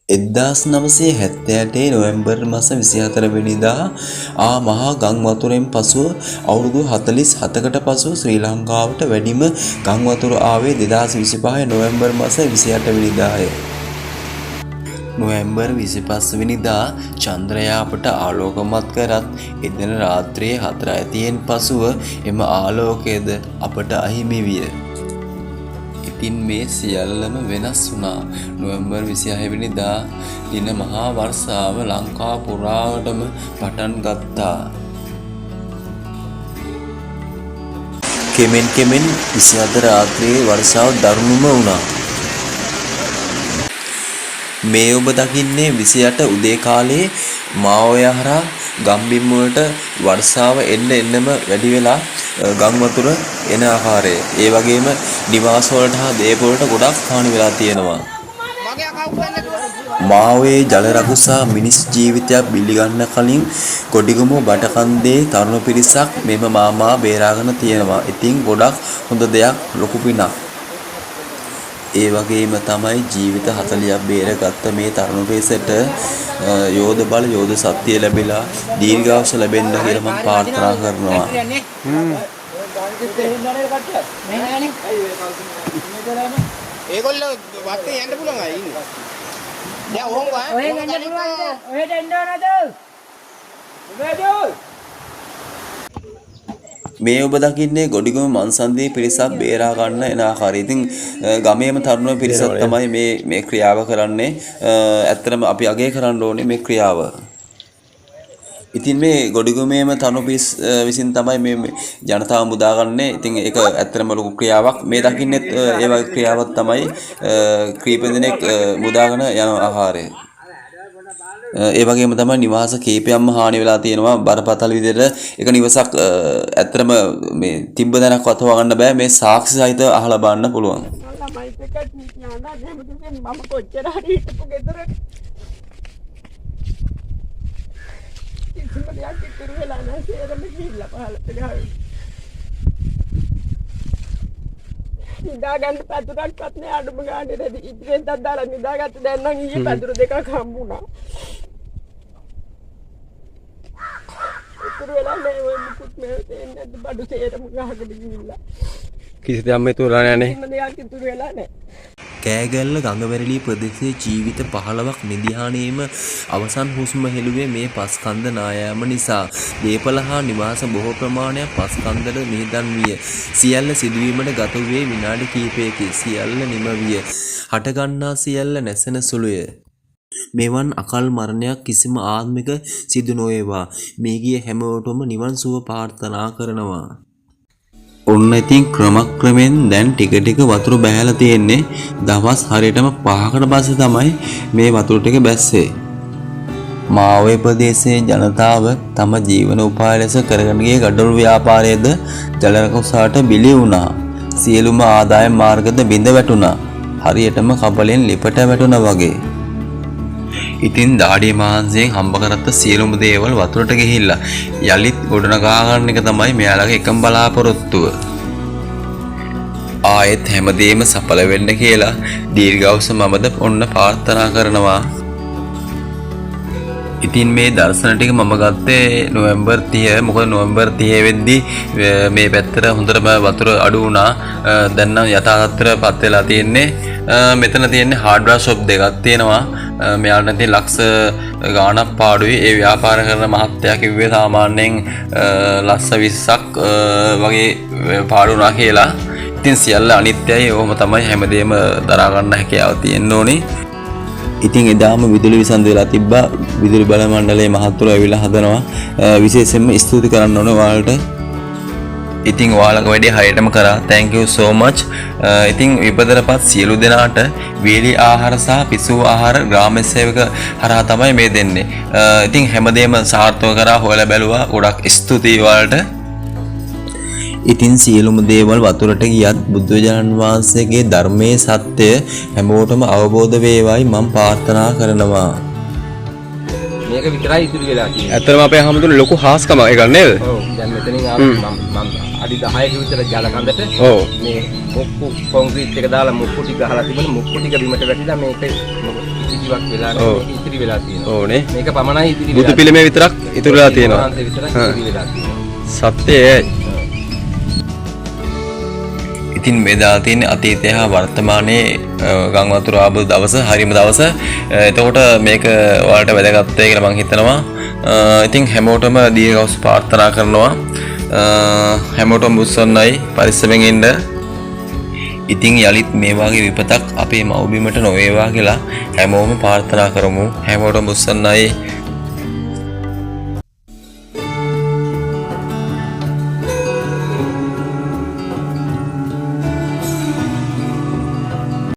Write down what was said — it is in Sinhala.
1978 නොවැම්බර් මස 24 වෙනිදා ආ මහා ගං වතුරෙන් පසුව අවුරුදු 47කට පසුව ශ්‍රී ලංකාවට වැඩිම ගං වතුර ආවේ 2025 නොවැම්බර් මස 28 වෙනිදාය. නොවැම්බර් 25 වෙනිදා චන්ද්‍රයා අපට ආලෝකමත් කරත් එදින රාත්‍රියේ 4:30න් පසුව එම ආලෝකයද අපට අහිමි විය. ඉතින් මේ සියල්ලම වෙනස් වුණා. නොවැම්බර් 26 වෙනිදා දින මහා වර්ෂාව ලංකා පුරාවටම පටන් ගත්තා. කෙමෙන් කෙමෙන් 24 රාත්‍රියේ වර්ෂාව දරුණුම වුණා. මේ ඔබ දකින්නේ 28 උදේ කාලයේ මාඔය හරහා ගම්බිම් වලට වර්ෂාව එන්න එන්නම වැඩි වෙලා ගම් වතුර එන ආකාරය. ඒ වගේම නිවාස වලට හා දේපොළ වලට ගොඩක් හානි වෙලා තියෙනවා. මාඔයේ ජල රකුසා මිනිස් ජීවිතයක් බිලිගන්න කලින් ගොඩිගම බටකන්දේ තරුණ පිරිසක් මෙම මාමා බේරාගෙන තියෙනවා. ඉතින් ගොඩක් හොඳ දෙයක්, ලොකු පිනක්. ඒ වගේම තමයි ජීවිත 40ක් බේරගත්ත මේ තරුණ පිරිසට යෝධ බල යෝධ ශක්තිය ලැබිලා දීර්ඝායුෂ ලැබෙන්න කියලා මම ප්‍රාර්ථනා කරනවා. ඒගොල්ලෝ වත්තේ යන්න පුළුවන් අය ඉන්නේ. දැන් ඔහොම ඔහෙන් එන්න පුළුවන්ද? ඔහෙට එන්න ඕනද? මේ ඔබ දකින්නේ ගොඩිගම මංසන්ධියේ පිරිසක් බේරා ගන්න එන ආකාරය. ඉතින් ගමේම තරුණ පිරිසක් තමයි මේ මේ ක්‍රියාව කරන්නේ. ඇත්තටම අපි අගය කරන්න ඕනේ මේ ක්‍රියාව. ඉතින් මේ ගොඩිගමේම තරුණ පිරිස් විසින් තමයි මේ ජනතාව මුදාගන්නේ. ඉතින් ඒක ඇත්තටම ලොකු ක්‍රියාවක්. මේ දකින්නෙත් ඒ වගේ ක්‍රියාවක් තමයි, කීප දෙනෙක් මුදාගෙන යන ආකාරය. ඒ වගේම තමයි නිවාස කීපයක්ම හානි වෙලා තියෙනවා බරපතල විදිහට. එක නිවසක් ඇත්තටම මේ තිබ්බ තැනක්වත් හොයාගන්න බෑ. මේ සාක්ෂි සහිතව අහලා බලන්න පුළුවන්. ළමයිත් එක්ක ඥානා හැමතිස්සෙම මම කොච්චර හරි හිටපු ගෙදර කිසිම දෙයක් ඉතුරු වෙලා නැහැ. සේරම ගිහිල්ලා පහලට ගහගෙන. නිදාගන්න පැදුරක්වත් නෑ අඩුම ගානේ. රෙදි ඉදිරියෙන් දාලා නිදාගත්ත. දැන් නම් ඊයේ පැදුරු දෙකක් හම්බුණා. ඉතුරු වෙලා නෑ ඔය මුකුත්. මේ තේන්නේ නැද්ද බඩු සේරම ගහගෙන ගිහිල්ලා. කිසි දෙයක් මේ තුරලා නෑනේ. කිසිම දෙයක් ඉතුරු වෙලා නෑ. කෑගල්ල ගඟවැරලිය ප්‍රදේශයේ ජීවිත 15ක් නිදිහානීම අවසන් හුස්ම හෙළුවේ මේ පස්කන්ධ නායෑම නිසා. දේපළ හා නිවාස බොහෝ ප්‍රමාණයක් පස්කන්ධට මිහිදන් විය. සියල්ල සිදුවීමට ගත වූයේ විනාඩි කිහිපයකි. සියල්ල නිම විය. හටගන්නා සියල්ල නැසෙන සුළුය. මෙවන් අකල් මරණයක් කිසිම ආත්මික සිදු නොවේවා. මියගිය හැමෝටම නිවන් සුව ප්‍රාර්ථනා කරනවා. ඔන්න ඉතින් ක්‍රමක්‍රමෙන් දැන් ටික ටික වතුර බැහැලා තියෙන්නේ. දවස් හරියටම 5කට පස්සේ තමයි මේ වතුර ටික බැස්සේ. මාඔය ප්‍රදේශයේ ජනතාව තම ජීවන උපාය ලෙස කරගෙන ගිය ගඩොල් ව්‍යාපාරයද ජල රකුසාට බිලි වුණා. සියලුම ආදායම් මාර්ගද බිඳ වැටුණා. හරියටම කබලෙන් ලිපට වැටුණා වගේ. ඉතින් දාඩිය මහන්සියෙන් හම්බ කරගත්ත සියලුම දේවල් වතුරට ගිහිල්ලා යලිත් ගොඩනගා ගන්න එක තමයි මෙයාලගේ එකම බලාපොරොත්තුව. ආයෙත් හැමදේම සඵල වෙන්න කියලා දීර්ඝායුෂ මමද ඔන්න ප්‍රාර්ථනා කරනවා. ඉතින් මේ දර්ශන ටික මම ගත්තේ නොවැම්බර් 30. මොකද නොවැම්බර් 30 වෙද්දි මේ පැත්තට හොඳටම වතුර අඩු වුණා. දැන් නම් යථා තත්ත්වයට පත් වෙලා තියෙන්නේ. මෙතන තියෙන්නේ හાર્ඩ්වෙයාර් ෂොප් දෙකක් තියෙනවා. මෙයාලට තියෙන ලක්ෂ ගාණක් පාඩුයි. ඒ ව්‍යාපාර කරන මහත්තයා කිව්වේ සාමාන්‍යයෙන් ලක්ෂ 20ක් වගේ පාඩු වුණා කියලා. ඉතින් සියල්ල අනිත්‍යයි. ඔහොම තමයි හැමදේම දරා ගන්න හැකියාව තියෙන්න ඕනේ. ඉතින් එදාම විදුලි විසන්ධි වෙලා තිබ්බා. විදුලි බල මණ්ඩලයේ මහත්තුරු ඇවිල්ලා හදනවා. විශේෂයෙන්ම ස්තුති කරන්න ඕනේ ඔයාලට. ඉතින් ඔයාලගේ වැඩේ හරියටම කරා. Thank you so much. ඉතින් විපතටපත් සියලු දෙනාට වේලි ආහාර සහ පිසූ ආහාර ග්‍රාම සේවක හරහා තමයි මේ දෙන්නේ. ඉතින් හැමදේම සාර්ථක කරා, හොයලා බැලුවා. ගොඩක් ස්තුතියි ඔයාලට. ඉතින් සියලුම දේවල් වතුරට ගියත් බුදුරජාණන් වහන්සේගේ ධර්මයේ සත්‍ය හැමෝටම අවබෝධ වේවායි මම ප්‍රාර්ථනා කරනවා. මේක විතරයි ඉතුරු වෙලා තියෙන්නේ. ඇත්තටම අපේ හැමදෙන ලොකු හාස්කමක් ඒක නේද? ඔව්, දැන් මෙතනින් ආව මම මම අඩි 10ක විතර ජල කඳට මේ මුක්කු කොන්ක්‍රීට් එක දාලා මුක්කු ටික ගහලා තිබුණ මුක්කු ටික බිමට වැටිලා මේක ඉතිරිවක් වෙලා නැහැ. මේක ඉතිරි වෙලා තියෙනවා. ඔව් නේ. මේක පමණයි ඉතිරි වෙලා. බුදු පිළිමේ විතරක් ඉතුරු වෙලා තියෙනවා. වහන්සේ විතරක් ඉතිරි වෙලා තියෙනවා. සත්‍යය එයයි. ඉතින් මේ දාලා තියෙන අතීතය හා වර්තමානයේ ගම් වතුර ආපු දවස හරිම දවස. එතකොට මේක ඔයාලට වැදගත් වෙයි කියලා මං හිතනවා. ඉතින් හැමෝටම දීර්ඝායුෂ ප්‍රාර්ථනා කරනවා. හැමෝටම බුස්සන්නයි පරිස්සමෙන් ඉන්න. ඉතින් යලිත් මේ වගේ විපතක් අපේ මව්බිමට නොවේවා කියලා හැමෝම ප්‍රාර්ථනා කරමු. හැමෝටම බුස්සන්නයි.